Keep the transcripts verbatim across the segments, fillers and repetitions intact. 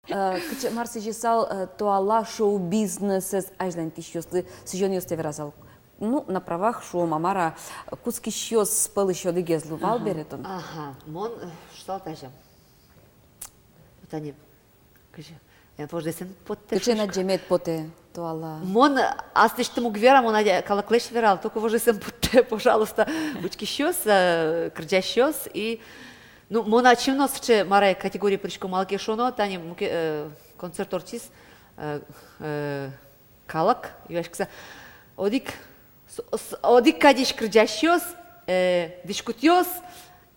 Э, кыӵе, мар сӥзьысал, э, туала шоу-бизнесэз азьланьтӥсьёслы, сӥзёнъёстэ верасал. Ну, на правах, шуом-а, мар-а, кутскисьёс пӧлысь одӥгез луы вал бере тон. Ага, мон, э, шуысал тазьы. Вот ани, кызьы, э, вождэс эн поттэ. Кыӵе шуисько. Адӟемед потэ туала. Мон аслэсьтым уг вера, мон адя-, калыклэсь верал, только вождэс эн поттэ, пожалуйста, учкисьёс, э, кырӟасьёс и, ну, мон ачим но сыӵе, мар-а, категорие пырисько, малы ке шуоно, тани муке-, э, концерт ортчиз, э, э, калык юаськыса, одӥг, с-, с-, одӥг кадесь кырӟасьёс, э, дӥськутъёс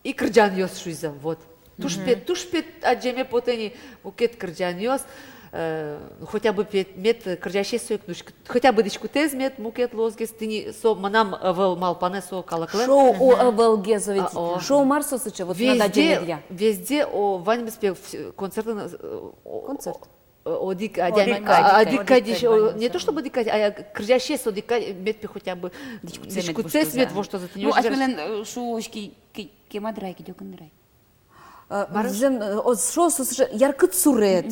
и кырӟанъёс, шуизы, вот. Туж пе-, туж пе адӟеме потэ ни мукет кырӟанъёс, э, хотя бы пе-, мед кырӟасез со ик, ну, хотя бы дӥськутэз мед мукет луозгес, тӥни со мынам ӧвӧл малпанэ, со калыклэн. Шоу ӧвӧлгес ведь. А, о. Шоу мар со сыӵе, вот надо адӟеме дыръя. Везде, о, ваньмыз пе, вс-, концертын, э, о, концерт. Э, одӥг адями, одӥг кадь, а, одӥг кадь, одӥг кадь, о, не то чтобы одӥг кадь, а кырӟасез одӥг кадь, мед пе хотя бы дӥськутсэ мед воштозы. Ну, озьы верано. Асьмелэн, э, шуо, ке-, ке-, кема дыр ай, кыдёкын дыр ай. Э, мар-а? Зэм, э, о, шуо, со сыӵе яркыт сурет,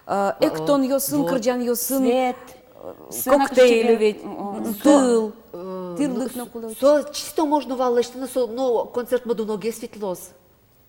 э, эктонъёсын, кырӟанъёсын, свет, э, сцена коктейль кыӵе ведь, о, тыл, э, тӥрлык но кулэ. Со чисто можно вал лэсьтыны, со, но концертмы дуногес ведь луоз.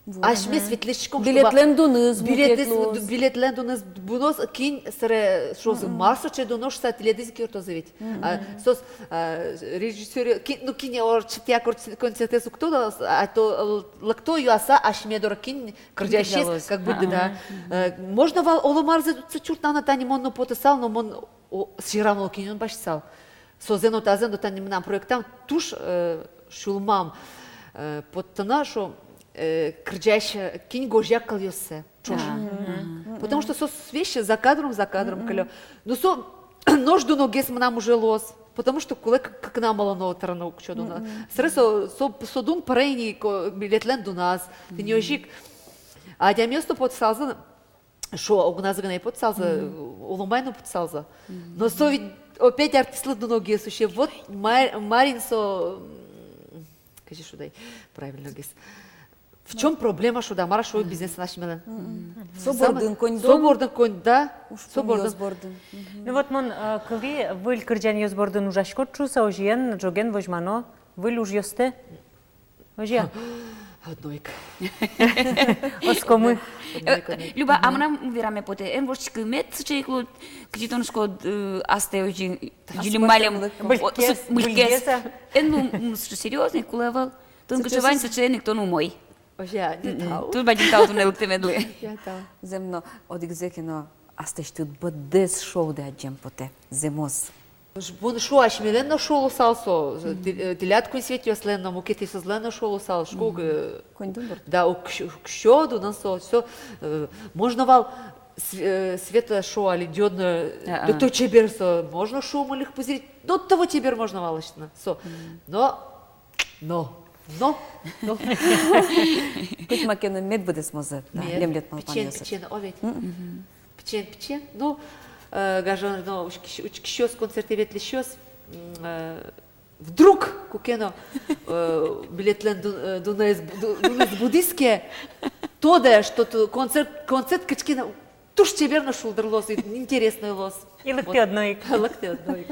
Вот. Асьмеос ведь лэсьтӥськом, билетлэн дуныз, билетлэн, билетлэн дуныз, билетлэн дуныз буноз, кин сэре шуоз, мар со сыӵе дуно шуса, тӥледыз ик юрттозы ведь. А, соос, а, режиссёр, кин, ну, кин ортчытъя кон-, концертэз уг тодо, а то, э, лыкто юаса асьме доры, кин кырӟасез, как будто, да. Э, можно вал оло марзэ чуртнаны, тани мон но потысал, но мон, о, сьӧрам но киньон басьтысал. Созэ но, тазэ но, тани мынам проектам туж, э, сюлмам, э, поттыны, шуо, э, кырӟась, э, кин гожъя кылъёссэ ӵош. Ага. Потому что со весь за кадром, за кадром кылё. Ну, со нош дуногес мынам уже луоз. Потому что кулэ к-, кыкнамылы но тырыны уксё дунэ. Сэре со, со, со дун пыре ини ко-, билетлэн дуназ. Тӥни озьы ик адямиос но потысалзы, шуо, огназы гинэ потысалзы, улымай но потысалзы. Но со ведь опять артистлы дуногес усе. Вот ма-, марин со, м, кызьы шуод ай правильногес. В чём проблема, шуод-а, мар-а шоу-бизнесын асьмелэн? Со бордын коньдон. Со бордын коньдон, да. Со бордын. Ну вот мон, э, кылӥ, выль кырӟанъёс бордын ужаськод шуса, озьыен, ӝоген возьмано выль ужъёстэ. Озьы-а? Одно ик. Оскомы. Одно ик, одно ик. Люба, а мынам вераме потэ, эн воштӥськы, мед сыӵе ик луод, кызьы тон шуиськод, э, астэ озьы, йылем-малем. Мылькес, о, со мылькес. Мылькес, а. Эн лу, м, сыӵе серьёзный, кулэ ӧвӧл. Тон кыӵе вань, сыӵеен ик тон умой. Озьы-а, не, тау. Туж бадӟым тау туннэ лыктэмедлы. Я, тау. Зэм но, одӥгзэ ке но, астэ ыстыд быдэс шоудэ адӟем потэ. Зэмос. Мон шуо, асьмелэн но шоу луысал со, тӥ-, э, тӥляд куинь светъёслэн но, мукетъёсызлэн но шоу луысал, шуо ук, э, коньдон борды. Да, уксё, уксё дунэн со, со, э, можно вал св-, э, Света шуо али, дён, э, а, а, до того чебер со, можно шуо мыльык пузырить, до того чебер можно вал лэсьтыны со. Но, но, но, но. Коть ма ке но мед быдэсмозы, да, мед. Лемлет малпанъёсыз. Пичиен, пичиен, о ведь. Пичиен, пичиен. Ну, э, гажано учкись-, учкисьёс, концертэ ветлӥсьёс, м, э, вдруг куке но, э, билетлэн дун-, э, дунэз бу-, ду-, дунэз будӥз ке, тодэ, что ту-, концерт, концерт кыӵе ке но туж чебер но шулдыр луоз, и интересной луоз. И лыктэ одно ик. Лыктэ одно ик.